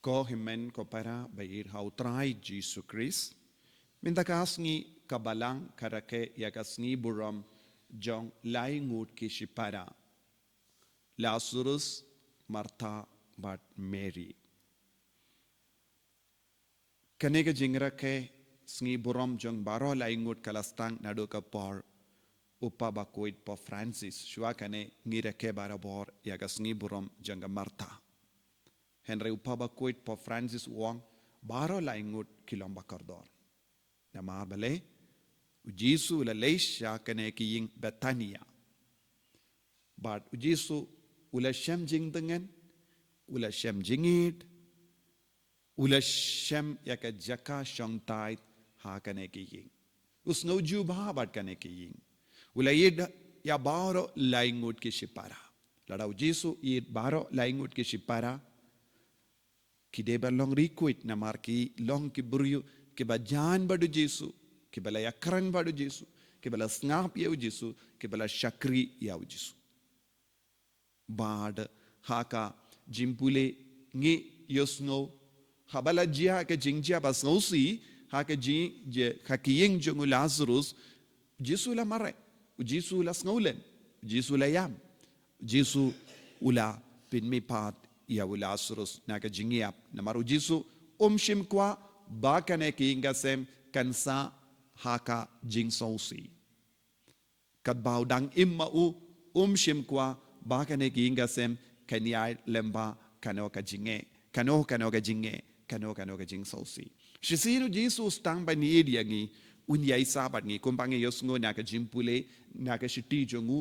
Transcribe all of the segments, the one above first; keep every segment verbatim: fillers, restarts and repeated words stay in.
Ko hynmen ko para ba ïeit ha u Trai Jisu Khrist. Mynta ka sngi ka Balang ka rakhe ïa ka sngi burom jong lai ngut ki shipara. Lazarus, Martha bad Mary. Kane ka jingrakhe sngi burom jong baroh lai ngut ka la sdang naduh ka por u Papa bakhuid Pope Francis. Shuwa kane ngi rakhe barabor ïa ka sngi burom jong ka Martha. Hynrei u Papa bakhuid Pope Francis u ong baroh lai ngut ki long ba kordor. Namar balei? U Jisu u la leit sha kane ka ïing Bethania. Bad u Jisu u la shem jingtngen, u la shem jingïeit, u la shem ïa ka jaka shong thait ha kane ka ïing. U sngew jubab bad kane ka ïing. U la ïeit ïa baroh lai ngut ki shipara. Lada u Jisu u ïeit baroh lai ngut ki shipara, ki dei ban long riewkhuid namar ki long ki briew kiba jan bad u Jisu, kiba la ïakren bad u Jisu, kiba la sngap ïa u Jisu, kiba la shakri ïa u Jisu. Bad ha ka jingpule ngi ïohsngew, haba la jia ka jingjia ba sngewsih ha ka jing, je, ha ka ïing jong u Lazarus, u Jisu u la mareh, u Jisu u la sngewlem, u Jisu u la ïam, u Jisu u la pynmihpat ïa u Lazarus na ka jingïap. Namar u Jisu um shym kwah ba kane ka ïing ka sem kan sah ha ka jingsngewsih. Katba u dang im ma u, um shym kwah ba kane ka ïing ka sem kan ïaid lyngba kano ka jingeh, kano, kano ka jingeh, kano, kano ka jingsngewsih. Shisien u Jisu u sdang ban ïeit ïa ngi, un ïaisah bad ngi, kumba ngi ïohsngew na ka jingpule na ka shithi jong u,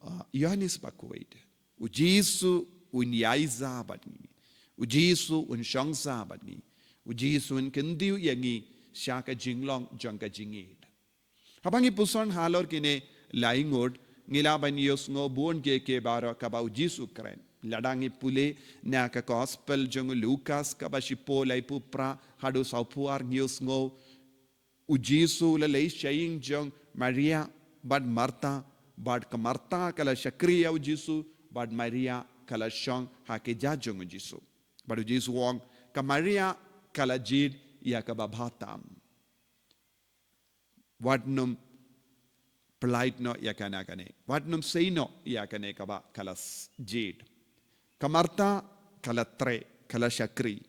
uh, Ïohannes bakhuid. U Jisu un ïaisah bad ngi. U Jisu un shong sah bad ngi. U Jisu un kyntiew ïa ngi sha ka jinglong jong ka jingïeit. Haba ngi puson halor kine lai ngut, ngi lah ban ïohsngew bun kiei kiei baroh kaba u Jisu u kren. Lada ngi pule na ka Gospel jong u Lukas kaba shiphew laiphew phra haduh sawphew ar, ngi ïohsngew u Jisu u la leit sha ïing jong Maria bad Martha, bad ka Martha ka la shakri ïa u Jisu, bad Maria ka la shong ha ka ïing jong u Jisu. Bad u Jisu u ong, ka Maria ka la jied ïa kaba bha tam. Wat nym pyllait noh ïa kane kane. Wat nym sei noh ïa kane kaba ka la s-, jied. Ka Martha ka la treh, ka la shakri.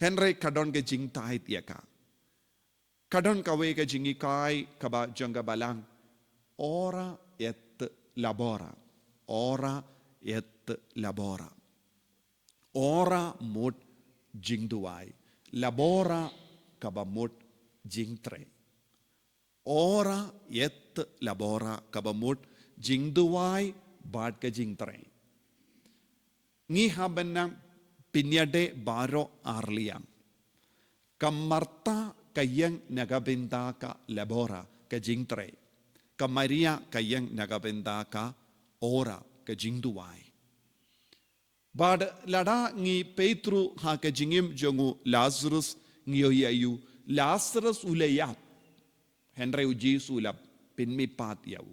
Hynrei ka don ka jingthait ïa ka. Ka don kawei ka jinghikai kaba jong ka Balang. Ora et labora. Ora et labora. Ora mut jingduwai. Labora kaba mut jingtrei. Ora et labora kaba mut jingduwai bad ka jingtrei. Ngi hap ban nang pynïadei baroh ar liang. Ka Martha ka ïeng na ka bynta ka labora, ka jingtrei. Ka Maria ka ïeng na ka bynta ka ora, ka jingduwai. Bad lada ngi peit through ha ka jingim jong u Lazarus, ngi ïohi ïa u Lazarus u la ïap. Hynrei u Jisu u la pynmihpat ïa u.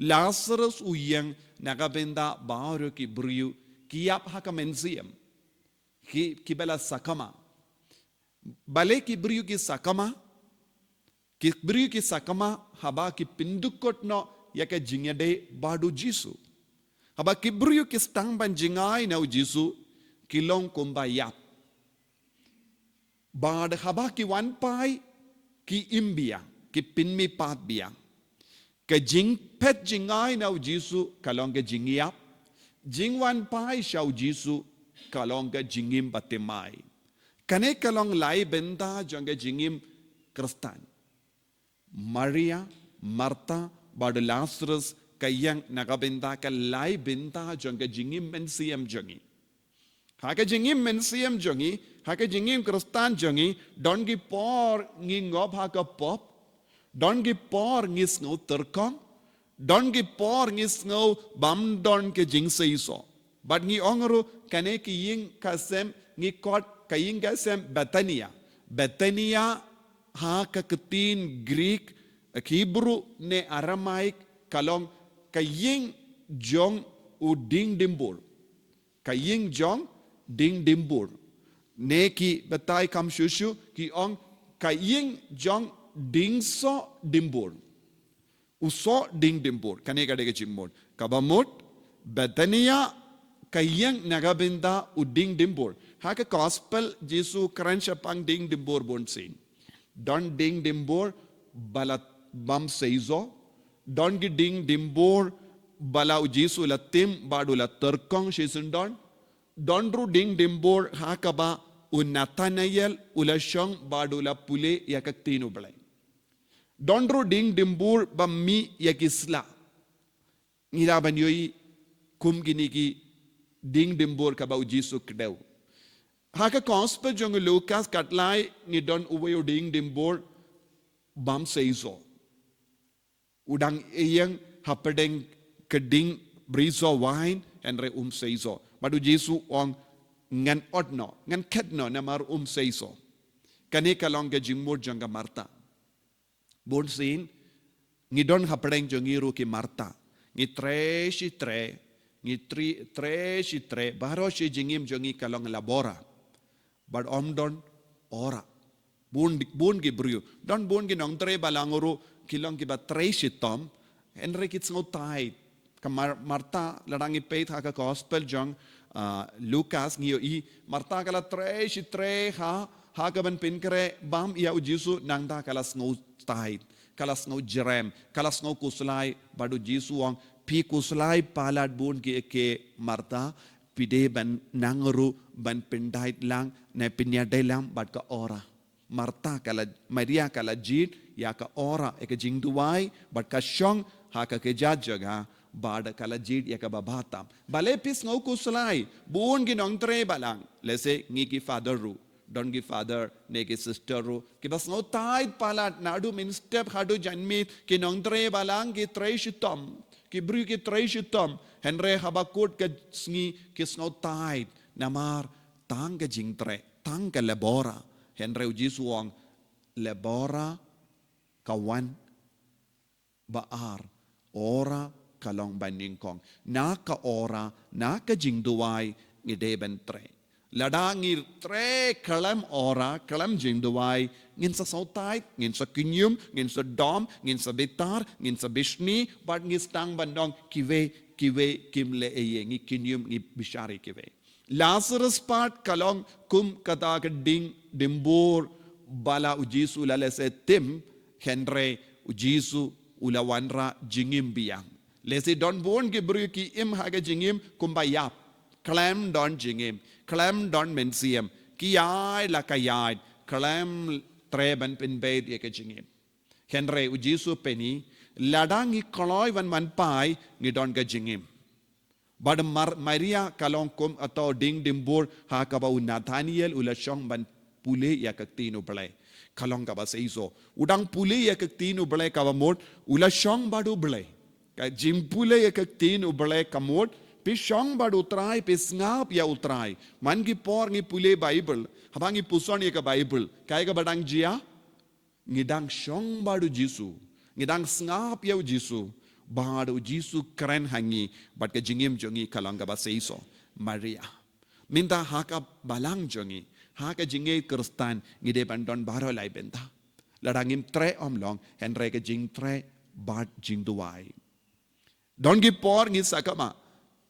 Lazarus u ïeng na ka bynta baroh ki briew ki ïap ha ka mynsiem. Ki, kiba la sakma. Balei ki briew ki sakma? Ki briew ki sakma haba ki pyndukot noh ïa ka jingïadei bad u Jisu. Haba ki briew ki sdang ban jngai na u Jisu, ki long kumba ïap. Bad haba ki wan phai, ki im biang, ki pynmihpat biang. Ka jingphet jngai na u Jisu ka long ka jingïap. Jingwan phai sha u Jisu ka long ka jingim bathymmai. Kane ka long lai bynta jong ka jingim Khristan. Maria, Martha, bad u Lazarus ka ïeng na ka bynta ka lai bynta jong ka jingim mynsiem jong ngi. Ha ka jingim mynsiem jong ngi, ha ka jingim Khristan jong ngi, don ki por ngi ngop ha ka pop, don ki por ngi sngew tyrkhong, don ki por ngi sngew bym don ka jingseisoh. Bad ngi ong ruh kane ka ïing ka sem ngi khot ka ïing ka sem Bethania. Bethania ha ka ktien Greek, Hebrew ne Aramaic ka long ka ïing jong u diengdimbur. Ka ïing jong diengdimbur. Ne ki batai kam shuh shuh, ki ong ka ïing jong ding soh dimbur. U soh ding dimbur. Kane ka dei ka jingmut. Kaba mut, Bethania ka ïing na ka bynta u ding dimbur. Ha ka gospel Jisu kren shaphang ding dimbur bun sien. Don ding dimbur ba la bam seisoh. Don ki ding dimbur ba la u Jisu la tim bad u la tyrkhong shisyndon. Don ruh ding dimbur ha kaba u Nathanael u la shong bad u la pule ïa ka ktien U Blei. Don ruh ding dimbur ba mih ïa ki sla. Ngi lah ban ïohi kum kine ki ding dimbur kaba u Jisu kdew. Ha ka gospel jong u Lukas katba lai ngi don uwei u ding dimbur bam seisoh. U dang ïeng hapdeng ka ding bri soh wain, hynrei um seisoh. Bad u Jisu u ong ngan ot noh, ngan khet noh namar um seisoh. Kane ka long ka jingmut jong ka Martha. Bun sien, ngi don hapdeng jong ngi ruh ki Martha. Ngi trei shi trei, ngi tri, trei shi trei, baroh shi jingim jong ngi ka long labora. Bad ym don ora. Bun, bun ki briew. Don bun ki nongtrei balang ruh ki long kiba trei shitom. Hynrei ki sngew tied. Ka Mar-, Martha, lada ngi peit ha ka gospel jong, ah, Lukas ngi ïohi, Martha ka la trei shi trei ha, ha kaban pynkhreh bam ïa u Jisu, nangta ka la sngew tied, ka la sngew jrem, ka la sngew khuslai, bad u Jisu u ong, phi khuslai palat bun ki, ki Martha, phi dei ban nang ruh ban pyndait lang, ne pynïadei lang bad ka ora. Martha ka la, Maria ka la jied ïa ka ora, ïa ka jingduwai, bad ka shong ha ka kjat jaka, bad ka la jied ïa kaba bha tam. Balei phi sngew khuslai, bun ki nongtrei balang, lehse ngi ki father ruh, don ki father ne ki sister ruh, kiba sngew tied palat naduh mynstep haduh janmiet, ki nongtrei balang ki trei shitom, ki briew ki trei shitom, hynrei haba kut ka sngi ki sngew tied, namar tang ka jingtrei, tang ka labora, hynrei u Jisu u ong labora ka wan ba ar, ora ka long ba nyngkong. Na ka ora, na ka jingduwai, ngi dei ban trei. Lada ngi trei khlem ora, khlem jingduwai, ngin sa sngew tied, ngin sa kynñium, ngin sa dom, ngin sa bitar, ngin sa bishni, bad ngi sdang ban ong kiwei, kiwei kim leh ei ei, ngi kynñium, ngi bishar ïa kiwei. Lazarus pat ka long kum kata ka ding dimbur ba la u Jisu la lehse tim, hynrei u Jisu u la wanrah jingim biang. Lehse don bun ki briew ki im ha ka jingim kumba ïap. Khlem don jingim, khlem don mynsiem, ki ïaid la ka ïaid, khlem treh ban pynbeit ïa ka jingim. Hynrei u Jisu u pyni, lada ngi kloi wan man phai, ngi don ka jingim. Bad Mar-, Maria ka long kum uto u ding dimbur ha kaba u Nathaniel u la shong ban pule ïa ka ktien U Blei. Ka long kaba seisoh. U dang pule ïa ka ktien U Blei kaba mut, u la shong bad U Blei. Ka jingpule ïa ka ktien U Blei ka mut, phi shong bad U Trai, phi sngap ïa U Trai. Man ki por ngi pule Baibl, haba ngi puson ïa ka Baibl, kaei kaba dang jia, ngi dang shong bad u Jisu, ngi dang sngap ïa u Jisu, bad u Jisu u kren ha ngi, bad ka jingim jong ngi ka long kaba seisoh. Maria. Mynta ha ka balang jong ngi, ha ka jingïeit Khristan, ngi dei ban don baroh lai bynta. Lada ngim treh ym long, hynrei ka jingtreh bad jingduwai. Don ki por ngi sa kama,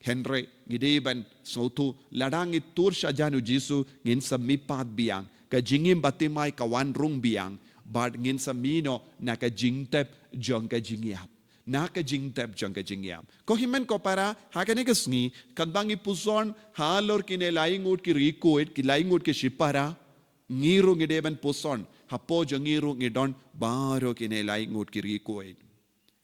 hynrei ngi dei ban sngewthuh, lada ngi tur shajan u Jisu, ngin sa mihpat biang, ka jingim bathymmai ka wan rung biang, bad ngin sa mih noh na ka jingtep jong ka jingïap. Na ka jingtep jong ka jingïap. Ko hynmen ko para, ha kane ka sngi, katba ngi puson halor kine laingut ki ri Kuwait, ki laingut ki shipara, ngi ruh ngi dei ban puson, hapoh jong ngi ruh ngi don baroh kine laingut ki ri Kuwait.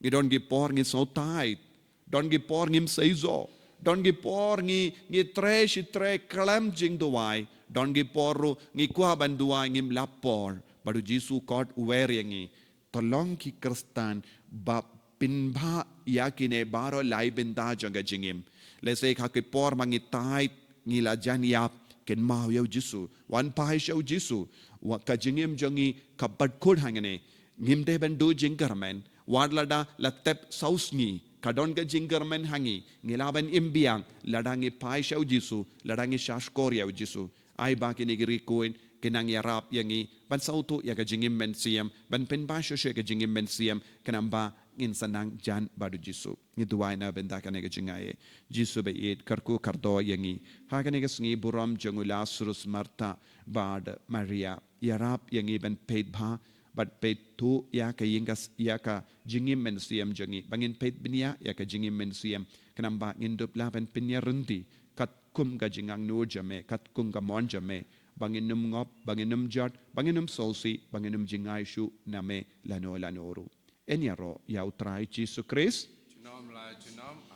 Ngi don ki por ngi sngewthuh, don ki por ngim seisoh, don ki por ngi, ngi treh shi treh khlem jingduwai, don ki por ruh ngi kwah ban duwai ngim lap por, bad u Jisu kot u wer ïa ngi. To long ki Khristan ba pynbha ïa kine baroh lai bynta jong ka jingim. Lehse ha ki por ma ngi tied, ngi la jan ïap, kynmaw ïa u Jisu, wan phai sha u Jisu, wat ka jingim jong ngi ka bat kut hangne, ngim dei ban duh jingkyrmen, wat lada la tep saw sngi, ka don ka jingkyrmen ha ngi, ngi lah ban im biang, lada ngi phai sha u Jisu, lada ngi shahshkor ïa u Jisu. Ai ba kine ki riewkhuid kin nang ïarap ïa ngi ban sawdong ïa ka jingim mynsiem, ban pynbha shuh shuh ïa ka jingim mynsiem, khnang ba ngin sa nang jan bad u Jisu. Ngi duwai na bynta kane ka jingaiei. Jisu ba ïeit, kyrkhu kyrdoh ïa ngi ha kane ka sngi burom jong u Lasarus, Martha bad Maria. Ïarap ïa ngi ban peit bha bad peit thuh ïa ka ïing ka s-, ïa ka jingim mynsiem jong ngi, ba ngin peit bniah ïa ka jingim mynsiem, khnang ba ngin dup lah ban pynïaryndi katkum ka jingangnud jong me, katkum ka mon jong me, ba ngin ym ngop, ba ngin ym jot, ba ngin ym sngewsih, ba ngin ym jngai shuh na me lano lano ruh. Yn ïaroh ïa u Trai Jisu Khrist. Junom la junom.